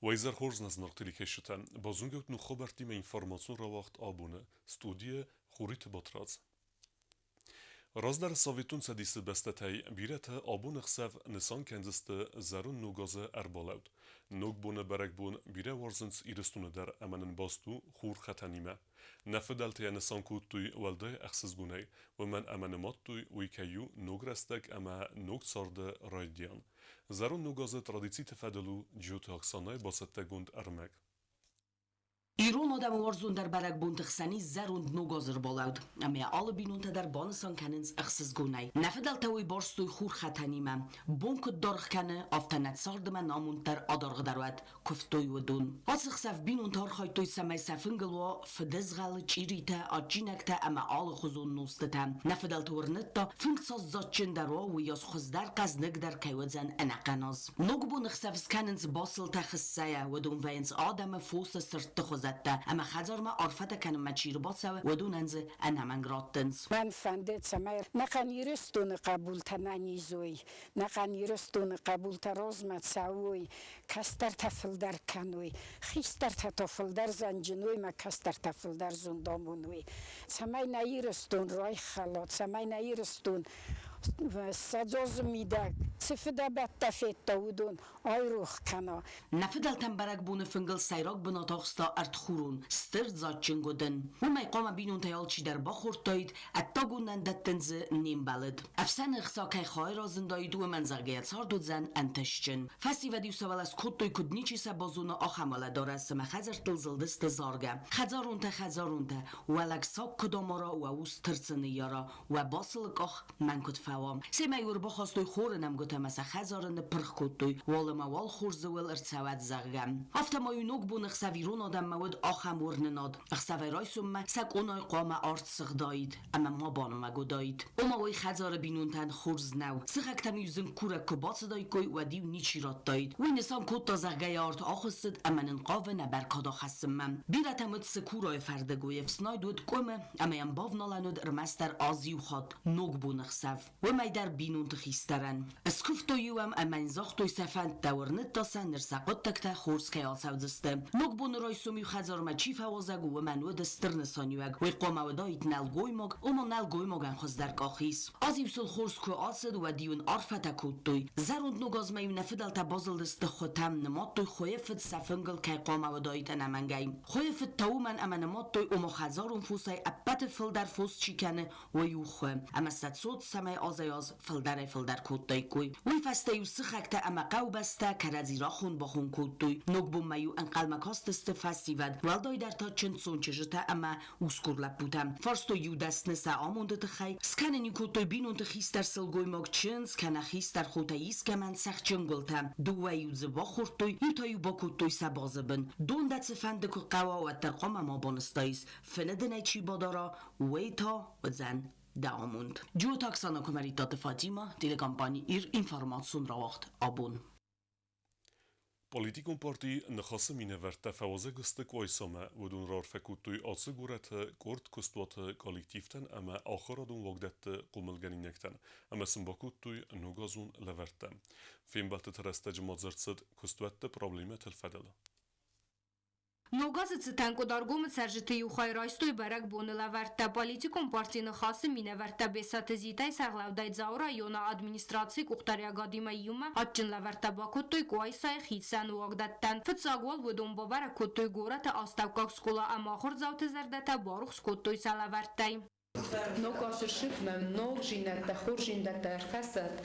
Уӕ изӕр хорз нӕ зынаргъ телекӕсджытӕ! Базонгӕут ног хабӕрттимӕ информацион рауагъд абоны студийы Хуриты Батрадз. Раздӕры Советон Цӕдисы бӕстӕтӕй бирӕтӕ абон ӕхсӕв нысан кӕндзысты зӕронд Ног азы ӕрбалӕуд. Ногбоны бӕрӕгбон бирӕ уарзынц Ирыстоны дӕр ӕмӕ нын баст у хурхӕтӕнимӕ. Нӕ фыдӕлтӕ йӕ нысан кодтой уӕлдай ӕхсызгонӕй, уымӕн ӕмӕ нымадтой, уый кӕй у ног рӕстӕг ӕмӕ ног царды райдиан. Зӕронд Ног азы традициты фӕдыл у Джиоты Оксанайы бацӕттӕгонд ӕрмӕг. Ирон адӕмы уарзондӕр бӕрӕгбонты хсӕн ис зӕронд Ног азы ӕрбалӕуд, ӕмӕ алы бинонтӕ дӕр банысан кӕнынц ӕхсызгонӕй. Нӕ фыдӕлтӕ уый барстой хурхӕтӕнимӕ. Бон куыд даргъ кӕны, афтӕ нӕ цардмӕ намонд дӕр адаргъдӕр уӕд, куывтой уыдон. Ацы хсӕв бинонтӕ архайдтой, цӕмӕй сӕ фынгыл уа фыдызгъӕлы чъиритӕ, адджинӕгтӕ ӕмӕ алыхуызон нозтытӕ. Нӕ фыдӕлты уырныдта, фынг цас дзаджджындӕр уа, уыйас хуыздӕр, хъӕзныгдӕр кӕй уыдзӕн ӕнӕхъӕн аз. Ногбоны хсӕв скӕнынц басылтӕ хыссӕйӕ, уыдон вӕййынц адӕмы, фосы, сырдты хуызӕттӕ ӕмӕ хӕдзармӕ арфӕтӕ кӕнынмӕ чи рбацӕуы, уыдонӕн дзы ӕнӕмӕнг раттынц. Мӕн фӕнды, цӕмӕй нӕхъӕн Ирыстоны хъӕбултӕ нӕнизой, нӕхъӕн Ирыстоны хъӕбултӕ розмӕ цӕуой, кӕстӕртӕ фылдӕр кӕной, хистӕртӕ то фылдӕр зӕнджын уой ма кӕстӕртӕ фылдӕр зундамон уой, цӕмӕй нӕ Ирыстон райхӕла, цӕмӕй нӕ Ирыстон сӕдзозы мидӕг цы фыдӕбӕттӕ федта, уыдон айрох кӕна. Нӕ фыдӕлтӕм бӕрӕгбоны фынгыл сӕйраг бынат ахста ӕртхурон, стыр дзаджджын гуыдын. Уымӕй хъуамӕ бинонтӕй алчидӕр бахордтаид, ӕддагонӕн дӕттын дзы не мбӕлыд. Ӕфсӕны ӕхца кӕй хай разындаид, уымӕн зӕгъгӕ цард уыдзӕн ӕнтыстджын. Фӕсивӕд-иу сӕ уӕлӕ скодтой, куыд ничи сӕ базона, ахӕм уӕлӕдарӕс ӕмӕ хӕдзӕрттыл зылдысты заргӕ. Хӕдзаронтӕ, хӕдзаронтӕ, уӕлӕг саг куыд амара, уӕ ус тырцы ныййара, уӕ басылы къах мӕн куыд фӕуа. Семӕ-иу ӕрбахастой хоры нӕмгуытӕ ӕмӕ сӕ хӕдзары ныппырх кодтой, уалынмӕ уал хорз дзыуыл ӕрцӕуӕд, зӕгъгӕ. Афтӕ-ма-иу ногбоны ӕхсӕв ирон адӕммӕ уыд ахӕм уырнынад, ӕхсӕвӕй райсоммӕ сӕ къонайы хъуамӕ арт сыгъдаид ӕмӕ ма банымӕг уыдаид. Ома уый хӕдзары бинонтӕн хорз нӕу. Сыхӕгтӕм-иу зынгкурӕг куы бацыдаиккой, уӕд-иу ничи радтаид. Уый нысан кодта, зӕгъгӕ, йӕ арт ахуыссыд ӕмӕ нын хъавы нӕ бӕркад ахӕссынмӕ. Бирӕтӕм уыд цыкурайы фӕрдыг, уый ӕфснайд уыд къуымы, ӕмӕ йӕм бавналӕн уыд ӕрмӕстдӕр аз иу хатт, ногбоны хсӕв. Уымӕй дӕр бинонты хистӕрӕн. Скуывтой-иу ӕм ӕмӕ йын загътой сӕ фӕндтӕ, уырныдта сӕ, ныр сӕ хъуыддӕгтӕ хорз кӕй ацӕудзысты. Ногбоны райсом-иу хӕдзармӕ чи фӕуазӕг, уымӕн уыд стыр нысаниуӕг. Уый хъуамӕ уыдаид нӕлгоймаг, ома нӕлгоймагӕн хуыздӕр къах ис. Аз-иу сыл хорз куы ацыд, уӕд-иу ын арфӕтӕ кодтой. Зӕронд ног азмӕ-иу нӕ фыдӕлтӕ базылдысты хуытӕм, нымадтой хуыйы фыд сӕ фынгыл кӕй хъуамӕ уыдаид ӕнӕмӕнгӕй. Хуыйы фыд та уымӕн ӕмӕ нымадтой, ома хӕдзарон фосӕй ӕппӕты фылдӕр фос чи кӕны, уый у хуы, ӕмӕ сӕ цот цӕмӕй азӕй-аз фылдӕрӕй-фылдӕр кодтаиккой. Уый фӕстӕ-иу сыхӕгтӕ ӕмӕ хъӕубӕстӕ кӕрӕдзи рахон-бахон кодтой. Ногбонмӕ-иу ӕнхъӕлмӕ кастысты фӕсивӕд, уӕлдайдӕр та чындздзон чызджытӕ ӕмӕ усгур лӕппутӕ. Фарстой-иу дӕсны сӕ амонды тыххӕй, скӕнын-иу кодтой бинонты хистӕр сылгоймаг чындз кӕнӕ хистӕр хотӕ искӕмӕн цӕхджын гуылтӕ. Дыууӕ-иу дзы бахордтой, иу та-иу бакодтой сӕ базы бын. Дон дӕ цыфӕнды куы хъӕуа, уӕддӕр хъуамӕ ма банызтаис. Фыны дын ӕй чи бадара, уый та уыдзӕн дӕ амонд. Джиоты Оксана Куымӕридтаты Фатимӕ, телекомпани Ир информацион рауагъд абон. Политикон парти Ныхасы минӕвӕрттӕ фӕуазӕг сты Къуайсамӕ. Уыдон раарфӕ кодтой ацы горӕты къорд куыстуаты коллективтӕн ӕмӕ ахуырадон уагдӕтты хъомылгӕнинӕгтӕн ӕмӕ сын бакодтой ногазон лӕвӕрттӕ. Фембӕлдтыты рӕстӕджы ма дзырд цыд куыстуӕтты проблемӕты фӕдыл. Ног азы цытӕн Къуыдаргомы цӕрджыты иу хай райстой бӕрӕгбоны лӕвӕрттӕ. Политикон парти Ныхасы минӕвӕрттӕ Бесаты Зитӕй сӕргълӕудӕй Дзауы районы администрацийы къухдариӕгадимӕ иумӕ адджын лӕвӕрттӕ бакодтой Къуайсайы хицӕн уагдӕттӕн. Фыццаг уал уыдон бабӕрӕг кодтой горӕты астӕуккаг скъола ӕмӕ ахуырдзауты зӕрдӕтӕ барухс кодтой сӕ лӕвӕрттӕй. Ног азы сыфмӕ ног зинӕдтӕ, хорз зиндӕттӕ ӕрхӕссӕд,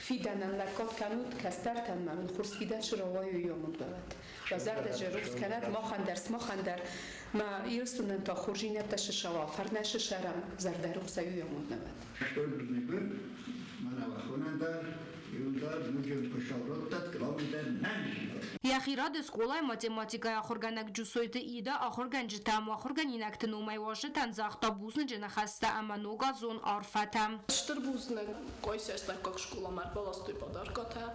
фидӕнӕн лӕггад кӕнут, кӕстӕртӕн ма уын хорз фидӕн срауайой амонд уӕд. Уӕ зӕрдӕ рухс кӕнӕд махӕн дӕр, сымахӕн дӕр. Мӕ Ирыстонӕн та хорз зинӕдтӕ сысӕуа, фӕрнӕй сысӕрӕм, зӕрдӕрухсӕй уый амонд нӕ уӕд. Стыр бузныг мӕнӕ уӕхонӕн дӕр, Йӕхи рады скъолайы математикӕйы ахуыргӕнӕг Джусойты Ида ахуыргӕнджытӕ ӕмӕ ахуыргӕнинӕгты номӕй уазджытӕн загъта бузныджы ныхӕстӕ ӕмӕ ногазон арфӕтӕ. Стыр бузныг Къойсӕстӕггаг скъоламӕ ӕрбаластой подаркатӕ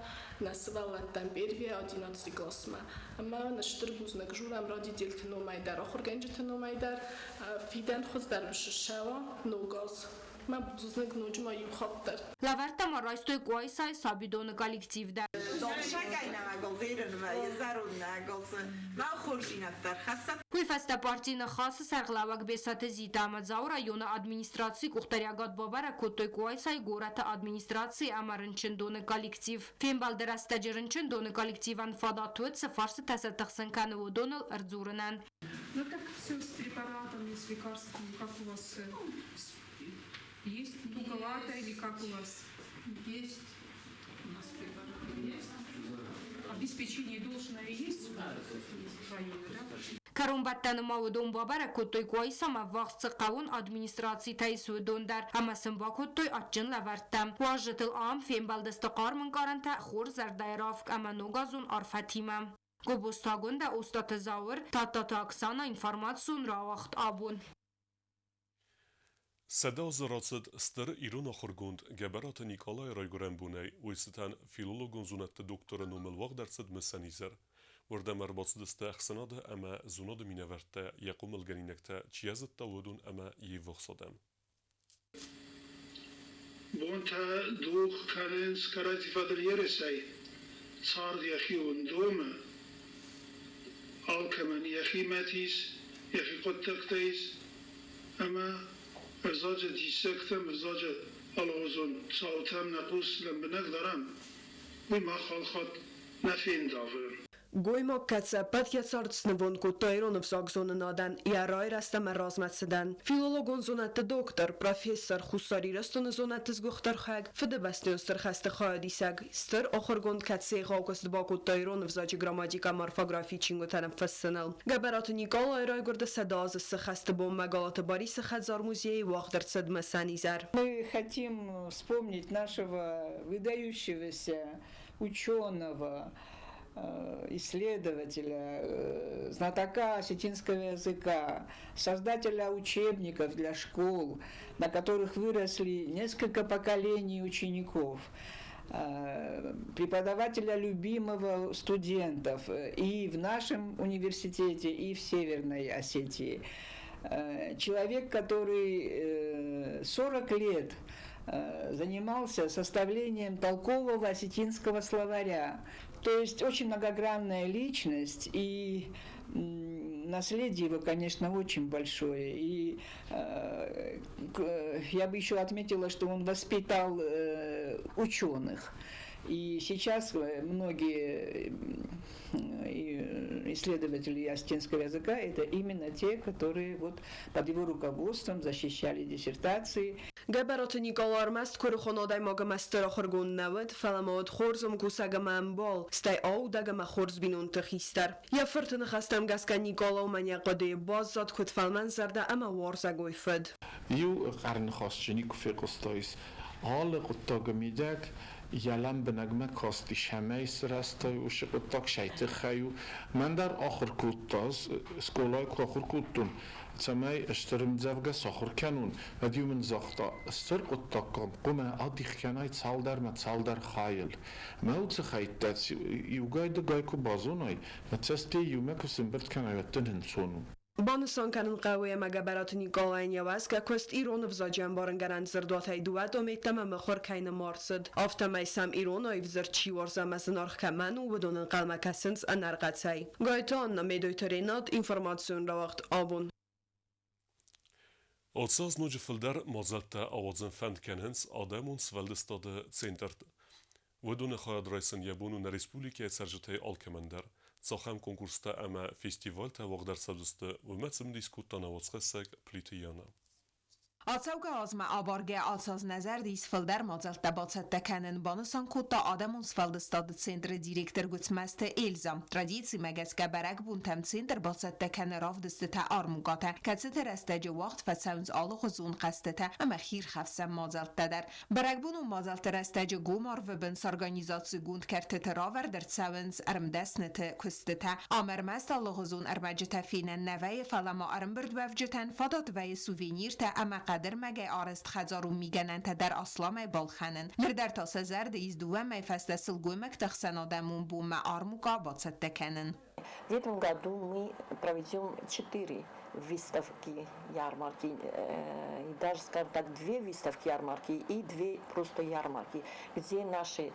нӕ сывӕллӕттӕн первый одиннадцатый классмӕ. Ӕмӕ нӕ стыр бузныг журам родительты номӕй дӕр, ахуыргӕнджыты номӕй дӕр фидӕн хуыздӕр ссӕуа ног аз. Мӕ бузныг ноджы ма иу хатт дӕр. Лӕвӕрттӕ ма райстой Къуайсайы сабидоны коллектив дӕр. Уый фӕстӕ парти Ныхас-ы сӕргълӕууӕг Бесаты Зита ӕмӕ Дзауы районы администрацийы къухдариуӕгад бабӕрӕг кодтой Къуайсайы горӕты администрацийы ӕмӕ рынчындоны коллектив. Фембӕлды рӕстӕджы рынчындоны коллективӕн фадат уыд, цы фарстытӕ сӕ тыхсын кӕны, уыдоныл ӕрдзурынӕн. Ну так все с препаратами, с лекарствами, как у вас есть туговато или как у вас? Есть. У нас препараты есть. Обеспечение должное есть в районе, да? Кӕронбӕттӕны ма уыдон бабӕрӕг кодтой Къуайсамӕ ӕввахс цы хъӕуон администрацитӕ ис, уыдон дӕр ӕмӕ сын бакодтой адджын лӕвӕрттӕ. Уазджытыл ам фембӕлдысты хъарм ӕнкъарӕнтӕ, хорз зӕрдӕйы равг ӕмӕ ногазон арфӕтимӕ. Гобозтагондӕ Остъаты Зауыр, Тадтаты Оксана, информацион рауагъд абон. 100 азы рацыд стыр ирон ахуыргонд Гӕбӕраты Никъалайы райгуырӕн бонӕй, уый цытӕн филологон зонӕдты докторы номыл уагъд ӕрцыд мысӕн изӕр. Уырдӕм ӕрбацыдысты ӕхсӕнады ӕмӕ зонады минӕвӕрттӕ, йӕ хъомылгӕнинӕгтӕ чи азыдта, уыдон ӕмӕ йе ввахс адӕм. Бонтӕ дугъ кӕнынц кӕрӕдзи фӕдыл ерысӕй, цард йӕхион домы. Алкӕмӕн йӕхи мӕт ис, йӕхи хъуыддӕгтӕ ис, ӕмӕ ӕвзаджы диссӕгтӕм, ӕвзаджы алыгъуызон цаутӕм нӕ хъус лӕмбынӕг дарӕм, уый мах алхатт нӕ фендавы. Гоймаг кӕцы ӕппӕт йӕ цард снывонд кодта ирон ӕвзагзонынадӕн, йӕ райрӕзт ӕмӕ размӕцыдӕн. Филологон зонӕдты доктор, профессор, Хуссар Ирыстоны зонӕдты сгуыхт архайӕг, Фыдыбӕстӕйон Стыр хӕсты хайадисӕг, стыр ахуыргонд кӕцы егъау куыст бакодта ирон ӕвзаджы грамматикӕ ӕмӕ орфографийы чингуытӕ ныффыссыныл. Гӕбӕраты Никъалайы райгуырды 100 азы цы хӕсты бонмӕ Галаты Барисы хӕдзар-музейы уагъд ӕрцыд мысӕн изӕр. Мы хотим вспомнить нашего выдающегося ученого, исследователя, знатока осетинского языка, создателя учебников для школ, на которых выросли несколько поколений учеников, преподавателя любимого студентов и в нашем университете, и в Северной Осетии. Человек, который 40 лет занимался составлением толкового осетинского словаря. То есть очень многогранная личность, и наследие его, конечно, очень большое. И я бы еще отметила, что он воспитал ученых. И сейчас многие исследователи осетинского языка – это именно те, которые вот под его руководством защищали диссертации. Гӕбӕраты Никъала ӕрмӕст куырыхон адӕймаг ӕмӕ стыр ахуыргонд нӕ уыд, фӕлӕ ма уыд хорз ӕмкусӕг ӕмӕ ӕмбал, стӕй аудӕг ӕмӕ хорз бинонты хистӕр. Йӕ фырты ныхӕстӕм гӕсгӕ Никъала уымӕн йӕ хъуыдыйы баззад куыд фӕлмӕнзӕрдӕ ӕмӕ уарзӕгой фыд. Иу хъӕрныхасджы никуы фехъуыстаис. Алы хъуыддагы мидӕг йӕ лӕмбынӕгмӕ кастис, ӕмӕ сырӕзтай уыцы хъуыддаг сӕй тыххӕй у. Мӕн дӕр ахуыр кодта, скъолайы куы ахуыр кодтон, цӕмӕй стыр ӕмдзӕвгӕ сахуыр кӕнон, уӕд-иу мын загъта, стыр хъуыддаг хъуамӕ адих кӕнай цалдӕрмӕ цалдӕр хайыл. Мӕ уыцы хӕйттӕ иугай-дыгай куы базонай, уӕд сӕ стӕй иумӕ куы сӕмбырд кӕнай, уӕд дын ӕнцон у. Банысан кӕнын хъӕуы ӕмӕ Гӕбӕраты Никъалайӕн йӕ уӕзгӕ куыст ирон ӕвзаджы ӕмбарынгӕнӕн дзырдуатӕй дыууӕ тометтӕм мыхуыр кӕй нӕма рцыд, афтӕмӕй сӕм ирон аив дзырд чи уарзы ӕмӕ зынаргъ кӕмӕн у, уыдон ӕнхъӕлмӕ кӕсынц ӕнӕрхъӕцӕй. Гайты Анна, Медойты Ренат, информацион рауагъд абон. Ацы аз ноджы фылдӕр мадзӕлттӕ ауадзын фӕнд кӕнынц адӕмон сфӕлдыстады центрты. Уыдоны хайад райсын йӕ бон у нӕ республикӕйы цӕрджытӕй алкӕмӕн дӕр. Цахӕм конкурстӕ ӕмӕ фестивальтӕ уагъд ӕрцӕудзысты, уымӕ цымыдис кодта нӕ уацхӕссӕг Плиты Яна. Ацӕугӕ азмӕ абаргӕ ацы аз нӕ зӕрды ис фылдӕр мадзӕлттӕ бацӕттӕ кӕнын, банысан кодта адӕмон сфӕлдыстады центры директор Гуыцмӕзты Эльза. Традицимӕ гӕсгӕ бӕрӕгбонтӕм центр бацӕттӕ кӕны равдыстытӕ, армукъатӕ, кӕцыты рӕстӕджы уагъд фӕцӕуынц алыгъуызон хъӕзтытӕ ӕмӕ хиирхӕфсӕн мадзӕлттӕ дӕр. Бӕрӕгбонон мадзӕлтты рӕстӕджы гом арвы бын сорганизацигонд кӕртыты равӕрд ӕрцӕуынц ӕрмдӕсныты куыстытӕ. Ам ӕрмӕст алыгъуызон ӕрмӕджытӕ фенӕн нӕ вӕййы, фӕлӕ ма ӕрӕмбырдуӕвджытӕн фадат вӕййы сувениртӕ ӕмӕ хъӕдырмӕгӕй арӕзт хӕдзарон мигӕнӕнтӕ дӕр асламӕй балхӕнын. Ныр дӕр та сӕ зӕрды ис дыууӕ мӕй фӕстӕ сылгоймӕгты хсӕнадӕмон бонмӕ армукъа бацӕттӕ кӕнын. В этом году мы проведем четыре Выставки, ярмарки, и даже, скажем так, две выставки ярмарки и две просто ярмарки, где наши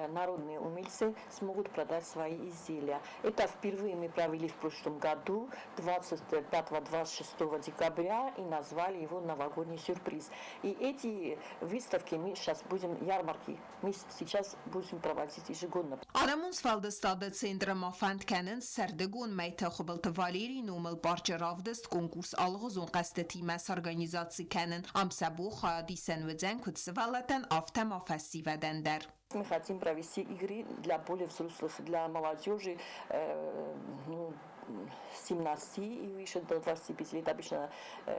народные умельцы смогут продать свои изделия. Это впервые мы провели в прошлом году, 25-26 декабря, и назвали его «Новогодний сюрприз». И эти выставки мы сейчас будем, ярмарки, мы сейчас будем проводить ежегодно. Адӕмон сфӕлдыстады центры ма фӕнд кӕнынц сӕрдыгон мӕйты Хуыбылты Валерийы номыл парчы равдыст конкурс алыгъуызон хъӕзтытимӕ сорганизаци кӕнын. Ам сӕ бон хайадисӕн уыдзӕн куыд сывӕллӕттӕн, афтӕ ма фӕсивӕдӕн дӕр. Мы хотим провести игры для более взрослых, для молодежи, ну, 17 и выше, до 25 лет обычно,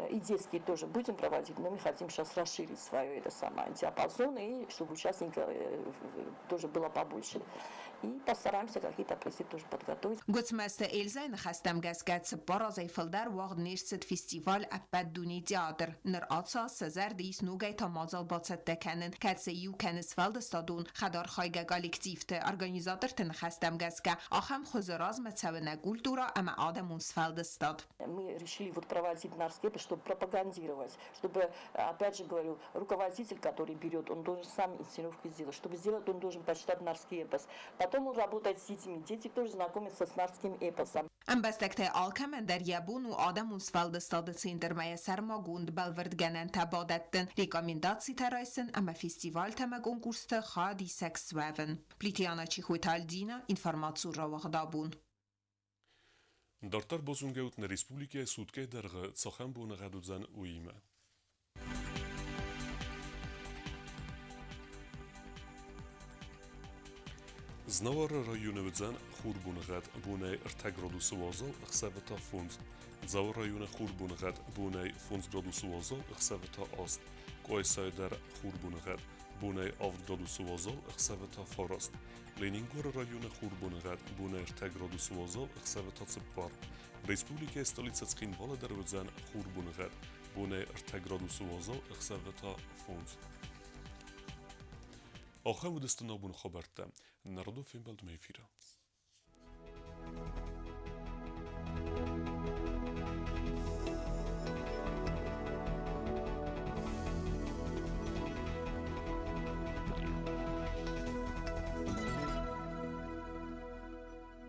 и детские тоже будем проводить, но мы хотим сейчас расширить свое это самое диапазон, и чтобы участников тоже было побольше. И постараемся какие-то призы тоже подготовить. Гуыцмӕзты Эльзӕйы ныхӕстӕм гӕсгӕ 4 азӕй фылдӕр уагъд не рцыд фестиваль Ӕппӕтдунейы театр. Ныр ацы аз сӕ зӕрды ис ногӕй та мадзал бацӕттӕ кӕнын, кӕцы иу кӕны сфӕлдыстадон хӕдархайгӕ коллективты. Организаторты ныхӕстӕм гӕсгӕ ахӕм хуызы размӕ цӕуы нӕ культурӕ ӕмӕ адӕмон сфӕлдыстад. Мы решили вот проводить нартский эпос, чтобы пропагандировать, чтобы, опять же говорю, руководитель, который берет, он должен сам инсценировку сделать. Чтобы сделать, он должен почитать нартский эпос. Потом он работает с детьми, дети тоже знакомятся с нартским эпосом. Ӕмбӕстӕгтӕй алкӕмӕн дӕр йӕ бон у адӕмон сфӕлдыстады центрмӕ йӕ сӕрмагонд бӕлвырдгӕнӕнтӕ бадӕттын, рекомендацитӕ райсын ӕмӕ фестивалтӕ ӕмӕ конкурсты хайадисӕг суӕвын. Плиты Яна, Чихойты Альдина, информацион рауагъд Абон. Дарддӕр базонгӕ ут нӕ республикӕйы суткӕйы дӕргъы цахӕм боныгъӕд уыдзӕн, уыимӕ. Знауыры районы уыдзӕн хурбоныгъӕд бонӕй 3 градусы уазал, ӕхсӕвы та 5. Дзауы районы хурбоныгъӕд бонӕй 5 градусы уазал, ӕхсӕвы та 8. Къуайсайы дӕр хурбоныгъӕд бонӕй 7 градусы уазал, ӕхсӕвы та 9. Ленингоры районы хурбоныгъӕд бонӕй 3 градусы уазал, ӕхсӕвы та 4. Республикӕйы столицӕ Цхинвалы дӕр уыдзӕн хурбоныгъӕд бонӕй 3 градусы уазал, ӕхсӕвы та 5. Ахӕм уыдысты нӕ абоны хабӕрттӕ. Народон фембӕлдмӕ эфиры.